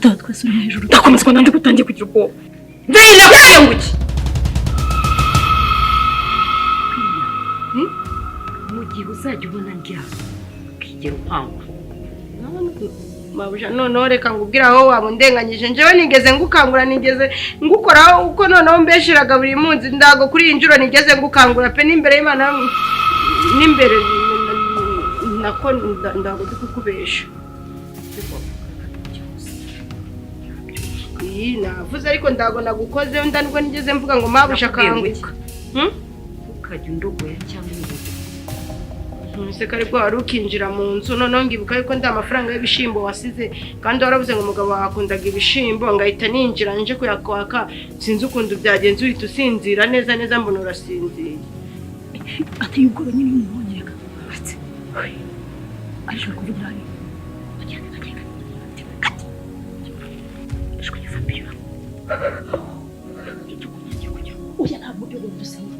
Ata twese uri hejuru. Ndakomezwa nandi gutangiye kugira ubwoba. Ndayina kugira ngo iki? Mu gihe uzajya ubona ndyama ukigera unkangura. Mabuja noneho reka ngubwire aho waba undenganyije. Njyewe nigeze ngukangura, nigeze ngukoraho uko noneho mbesheraga buri munsi. Ndago kuri iyi nshuro nigeze ngukangura pe, n'imbere y'Imana n'imbere nako ndago ndi kukubesha. Iyi navuze ariko ndago nagukozeho, ndanubwo nigeze mvuga ngo mabuja akanguka. Ukajya undogoya cyangwa undogoya. Ese ko aribwo wari ukinjira mu nzu, noneho ngibuka yuko nda amafaranga y'ibishimbo wasize, kandi waravuze ngo umugabo wawe akundaga ibishimbo, ngahita ninjira nje kuyakwaka, sinzi ukuntu byagenze uhita usinzira neza neza mbona urasinziye. Ateye ubwoba nyine iyo umubonye reka. Uretse. Arashobora kuvugira hariya. Agenda, agenda. Kati. Ashobora Fabiola. Oya ntabwo byo dusenga.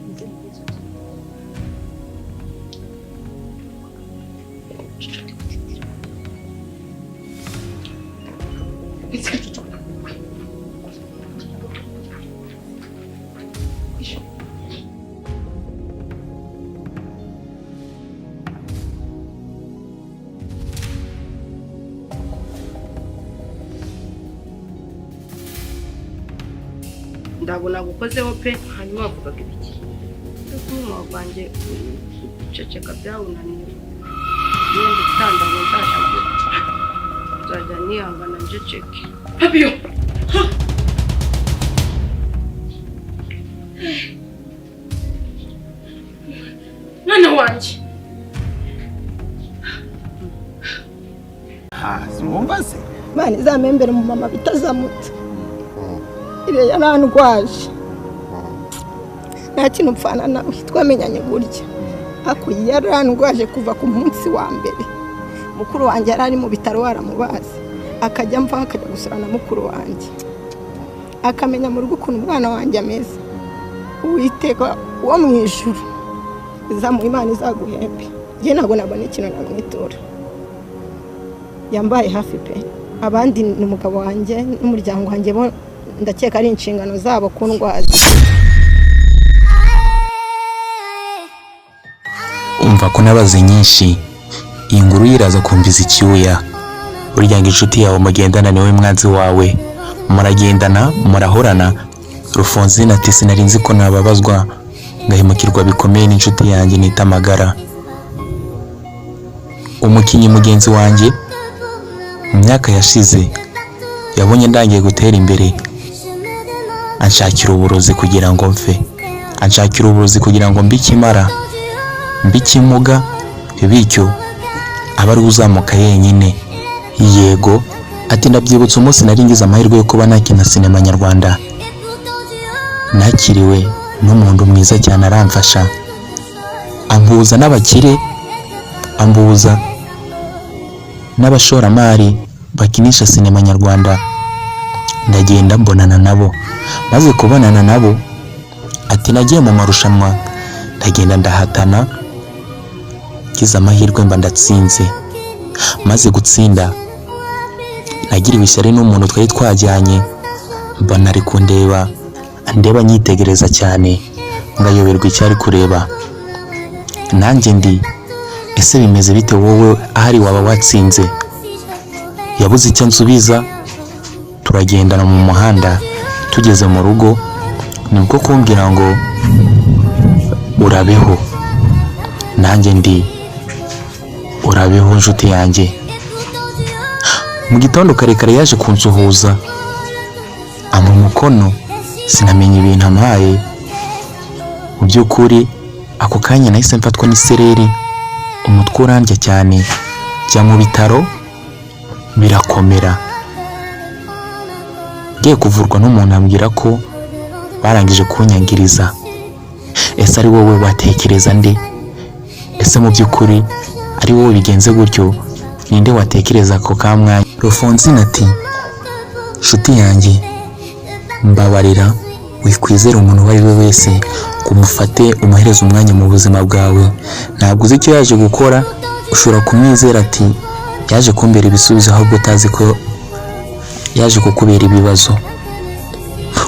Ndabona gukozeho pe. Hanyuma wavugaga ibiki? Umunwa wanjye guceceka byawunaniye. Niba utandabo nzajya nzajya nihangana njeceke. Fabio! Mwana wanjye. Wumva se? Imana izamembere mu mama bitazamutse. Iriya yarandwaje. Nta kintu mpfana nawe twamenyanye gutya. Ariko yarandwaje kuva ku munsi wa mbere. Mukuru wanjye yari ari mu bitaro waramubaze. Akajya mva akajya gusura na mukuru wanjye. Akamenya mu rugo ukuntu umwana wanjye ameze. Uwiteka wo mu ijuru izamu Imana izaguhembe. Njye ntabwo nabona ikintu namwitura. Yambaye hafi pe. Abandi ni umugabo wanjye n'umuryango wanjye bo ndakeka ari inshingano zabo kundwaza. Umva ko nabaze nyinshi, iyi nguru yiraza kumviza icyuya. Burya ngo inshuti yawe mugendana niwe mwanzi wawe, muragendana murahorana. Rufonsina ati sinari nzi ko nababazwa ngahemukirwa bikomeye n'inshuti yanjye nita amagara. Umukinnyi mugenzi wanjye mu myaka yashize yabonye ndangiye gutera imbere, anshakira uburozi kugira ngo mfe, anshakira uburozi kugira ngo mbe ikimara, mbe ikimuga, bityo aba ari uzamuka yenyine. Yego ati ndabyibutsa umunsi nari ngize amahirwe yo kuba nakina sinema nyarwanda, nakiriwe n'umuntu mwiza cyane aramfasha, ambuza n'abakire, ambuza n'abashoramari bakinisha sinema nyarwanda. Ndagenda mbonana nabo, maze kubonana nabo ati nagiye mu marushanwa ndagenda ndahatana, ngize amahirwe mba ndatsinze. Maze gutsinda nagiriwe ishyari n'umuntu twari twajyanye, mbona ari kundeba andeba nyitegereza cyane, ngayoberwa icyo ari kureba. Nanjye ndi ese bimeze bite wowe ahari waba watsinze? Yabuze icyo ansubiza, turagendana mu muhanda tugeze mu rugo nibwo kumbwira ngo urabeho. Nanjye ndi urabeho nshuti yanjye. Mu gitondo kare kare yaje kunsuhuza ampa umukono, sinamenya ibintu ampaye. Mu by'ukuri ako kanya nahise mfatwa n'isereri, umutwe urandya cyane, njya mu bitaro birakomera. Ngiye kuvurwa n'umuntu ambwira ko barangije kunyangiriza. Ese ari wowe watekereza nde? Ese mu by'ukuri ari wowe bigenze gutyo, ninde watekereza ako kamwanya? Rufonsina ati nshuti yanjye mbabarira, wikwizera umuntu uwo ari we wese ngo umufate umuhereze umwanya mu buzima bwawe. Ntabwo uzi icyo yaje gukora, ushobora kumwizera ati yaje kumbera ibisubizo ahubwo utazi ko Yaje kukubera ibibazo.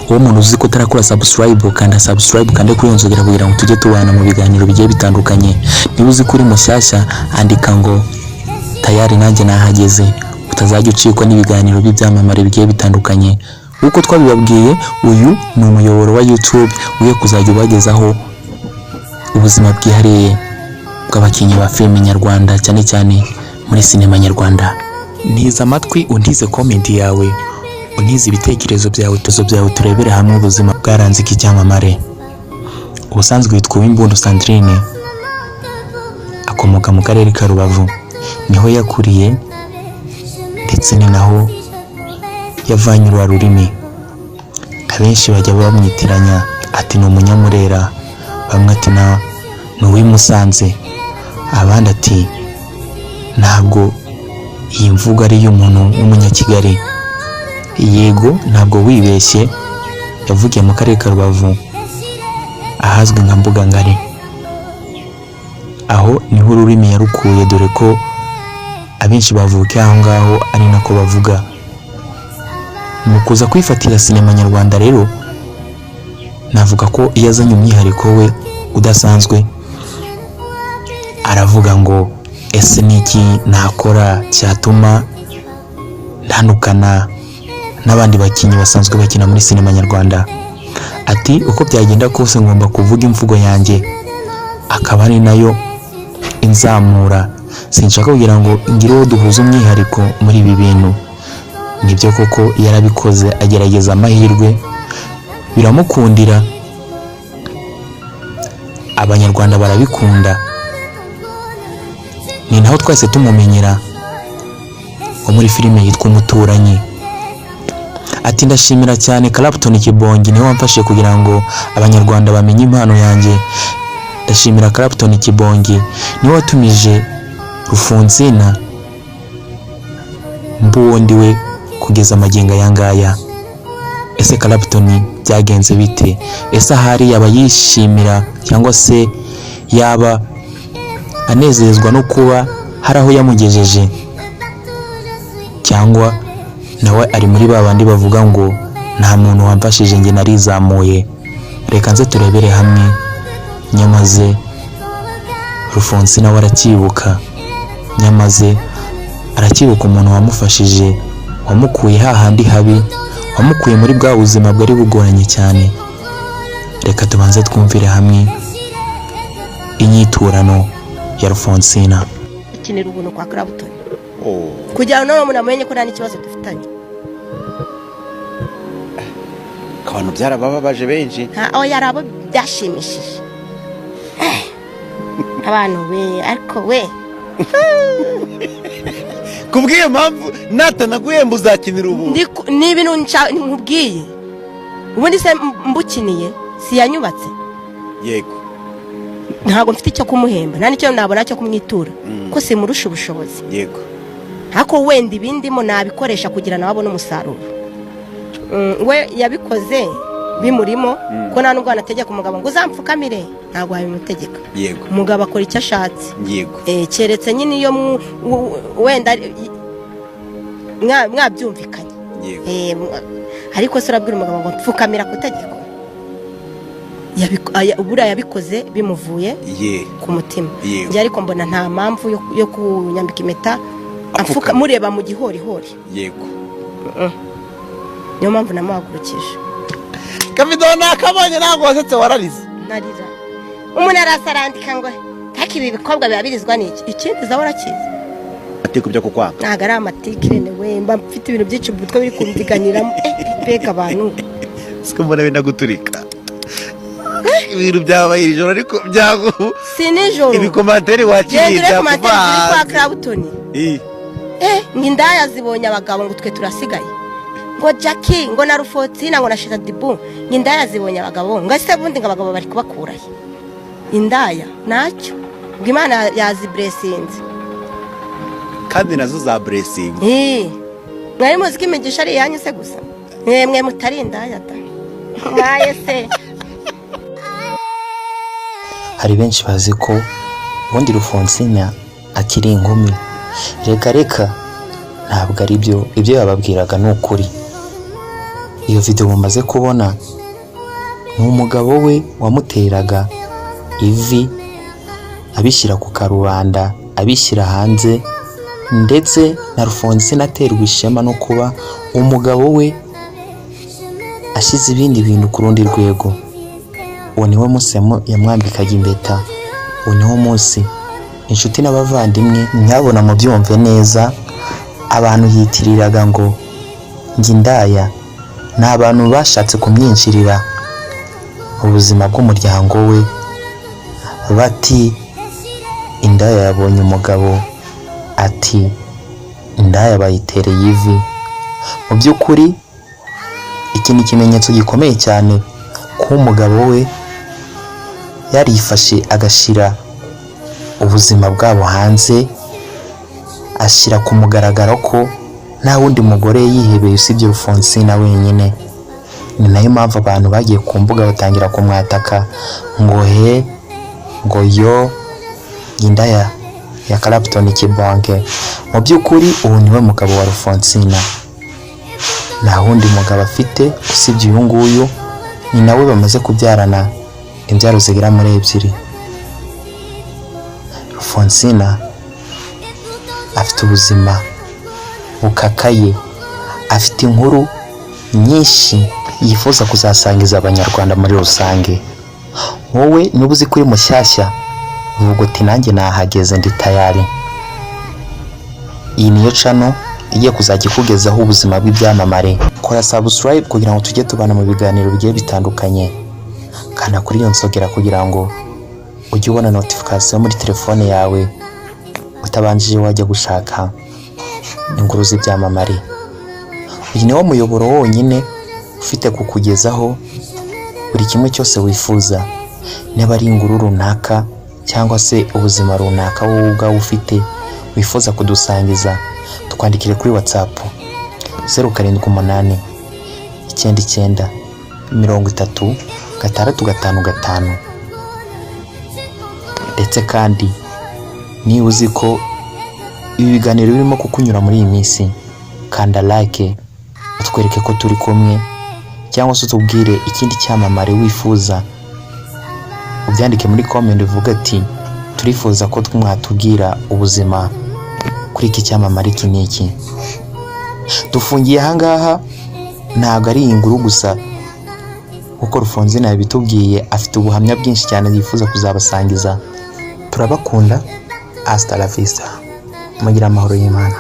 Wowe muntu uzi ko utarakora subscribe, kanda subscribe, kande kuri iyo nzogera kugira ngo tujye tubana mu biganiro bigiye bitandukanye. Niba uzi ko uri mushyashya, andika ngo "Tayari nanjye nahageze", utazajya ucikwa n'ibiganiro by'ibyamamare bigiye bitandukanye. Nk'uko twabibabwiye, uyu ni umuyoboro wa YouTube ugiye kuzajya ubagezaho ubuzima bwihariye bw'abakinnyi ba filime nyarwanda, cyane cyane muri sinema nyarwanda. Ntiza amatwi, untize comment yawe, untize ibitekerezo byawe, tuzo byawe, turebere hamwe ubuzima bwaranze iki cyamamare. Ubusanzwe witwa Uwimbundu Sandrine, akomoka mu karere ka Rubavu, niho yakuriye ndetse ni naho yavanye urwa rurimi. Abenshi bajya bamwitiranya, ati ni Umunyamurera, bamwe ati na ni uw'i Musanze, abandi ati ntabwo iyi mvugo ari iy'umuntu w'Umunyakigali. Yego, ntabwo wibeshye, yavugiye mu karere ka Rubavu ahazwi nka Mbugangari. Aho niho ururimi yarukuye, dore ko abenshi bavukiye aho ngaho ari nako bavuga. Mu kuza kwifatira sinema nyarwanda rero, navuga ko iyo azanye umwihariko we udasanzwe, aravuga ngo: "Ese ni iki nakora cyatuma ntandukana n'abandi bakinnyi basanzwe bakina muri sinema nyarwanda?" Ati: "Uko byagenda kose ngomba kuvuga imvugo yanjye, akaba ari nayo inzamura. Sinshaka kugira ngo ngire uwo duhuza umwihariko muri ibi bintu." Nibyo koko yarabikoze, agerageza amahirwe biramukundira, Abanyarwanda barabikunda. Ni naho twese tumumenyera nko muri filime yitwa Umuturanyi. Ati: "Ndashimira cyane Clapton Kibongi, niwe wamfashije kugira ngo Abanyarwanda bamenye impano yanjye. Ndashimira Clapton Kibongi, niwe watumije Rufonsina mbuwo ndiwe kugeza amagingo aya ngaya." Ese Clapton byagenze bite? Ese ahari yaba yishimira cyangwa se yaba anezezwa no kuba hari aho yamugejeje, cyangwa nawe ari muri ba bandi bavuga ngo "Nta muntu wamfashije, njye narizamuye"? Reka nze turebere hamwe. Nyamaze Rufonsi nawe aracyibuka, nyamaze aracyibuka umuntu wamufashije, wamukuye hahandi habi, wamukuye muri bwa buzima bwari bugoranye cyane. Reka tubanze twumvire hamwe inyiturano ya Rufonsina. Akinira ubuntu kwa Clapton kugira ngo noneho umuntu amenye ko nta n'ikibazo dufitanye. Abantu byarabababaje benshi. Nta aho yari abo byashimishije. Abantu we, ariko we. Kubw'iyo mpamvu natanaguhemba uzakinira ubuntu? Ni ibintu nkubwiye. Ubundi se mbukiniye si yanyubatse? Yego. Ntabwo mfite icyo kumuhemba, nta n'icyo nabona cyo kumwitura, ko simurusha ubushobozi. Ariko wenda ibindimo nabikoresha kugira nawe abone umusaruro. We yabikoze bimurimo, ko nta nubwo wanategeka umugabo ngo uzampfukamire, ntabwo wabimutegeka. Umugabo akora icyo ashatse. Keretse nyine iyo wenda mwabyumvikanye. Ariko se urabwira umugabo ngo mpfukamira ku itegeko? Buriya yabikoze bimuvuye ku mutima. Njye ariko mbona nta mpamvu yo kunyambika impeta Apfukamye. Mureba mu gihorihori. Niyo mpamvu namuhagurukije. Kavido nakabonye, ntabwo wasetse, wararize. Narira. Umuntu arasa arandika ngo ariko ibi bikobwa biba birizwa n'iki? Ikindi zawe urakizi. Ateka byo kukwanga. Ntabwo ari amatikirene we, mba mfite ibintu byinshi mu mutwe biri kumviganiramo. Mbega abantu! Siko mbona benda guturika, ibintu byabaye iri joro ariko byagu Si nijoro. Ibikomantere wakiriye Genda urebe komantere ziri kwa byakuvanze. Clapton. Ngo indaya zibonye abagabo, ngo twe turasigaye, ngo Jackie, ngo na Rufotina, ngo na Shiradibu, ngo indaya zibonye abagabo, ngo ese bundi ngo abagabo bari kubakurahe? Indaya ntacyo, ngo Imana yaziburesinze. Kandi nazo za blessing. Mwari muzi ko imigisha ari iyanyu se gusa, mwemwe mutari indaya da mwaye se? Hari benshi bazi ko ubundi Rufonsina akiri inkumi. Reka reka, ntabwo ari byo. Ibyo yababwiraga ni ukuri. Iyo video mumaze kubona ni umugabo we wamuteraga ivi, abishyira ku karubanda, abishyira hanze, ndetse na Alphonsine aterwa ishema no kuba umugabo we ashyize ibindi bintu ku rundi rwego. Uwo niwo munsi yamwambikaga impeta, uwo niwo munsi inshuti n'abavandimwe, nyabona mubyumve neza, abantu yitiriraga ngo njye indaya ni abantu bashatse kumwinjirira mu buzima bw'umuryango we, bati indaya yabonye umugabo, ati indaya bayitereye ivi. Mu by'ukuri iki ni ikimenyetso gikomeye cyane ko umugabo we yarifashe agashyira ubuzima bwabo hanze, ashyira ku mugaragaro ko nta wundi mugore yihebeye usibye Alphonsine wenyine. Ni nayo mpamvu abantu bagiye ku mbuga batangira kumwataka ngo he, ngo yo, indaya ya Clapton Kibonke. Mu by'ukuri ubu niwe mugabo wa Alphonsine, nta wundi mugabo afite usibye uyu nguyu, ni nawe bamaze kubyarana imbyaro zigera muri 2. Alphonsine afite ubuzima bukakaye, afite inkuru nyinshi yifuza kuzasangiza abanyarwanda muri rusange. Wowe niba uzi ko uri mushyashya, vuga uti nanjye nahageze ndi tayari. Iyi niyo channel igiye kuzajya ikugezaho ubuzima bw'ibyamamare. Kora subscribe kugira ngo tujye tubana mu biganiro bigiye bitandukanye. Kanda kuri iyo nzogera kugira ngo ujye ubona notification muri telefone yawe utabanjije wajya gushaka inkuru z'ibyamamare. Uyu niwo muyoboro wonyine ufite kukugezaho buri kimwe cyose wifuza, niba ari inkuru runaka cyangwa se ubuzima runaka wowe ubwawe ufite wifuza kudusangiza, twandikire kuri WhatsApp 078 99 30 6 5 5. Ndetse kandi niba uzi ko ibi biganiro birimo kukunyura muri iyi minsi, kanda like utwereke ko turi kumwe, cyangwa se utubwire ikindi cyamamare wifuza, ubyandike muri comment uvuga ati turifuza ko mwatubwira ubuzima kuri iki cyamamare iki n'iki. Dufungiye ahangaha, ntabwo ari iyi nkuru gusa, kuko Alphonsine yabitubwiye, afite ubuhamya bwinshi cyane yifuza kuzabasangiza. Turabakunda, hasta la vista, mugire amahoro y'Imana.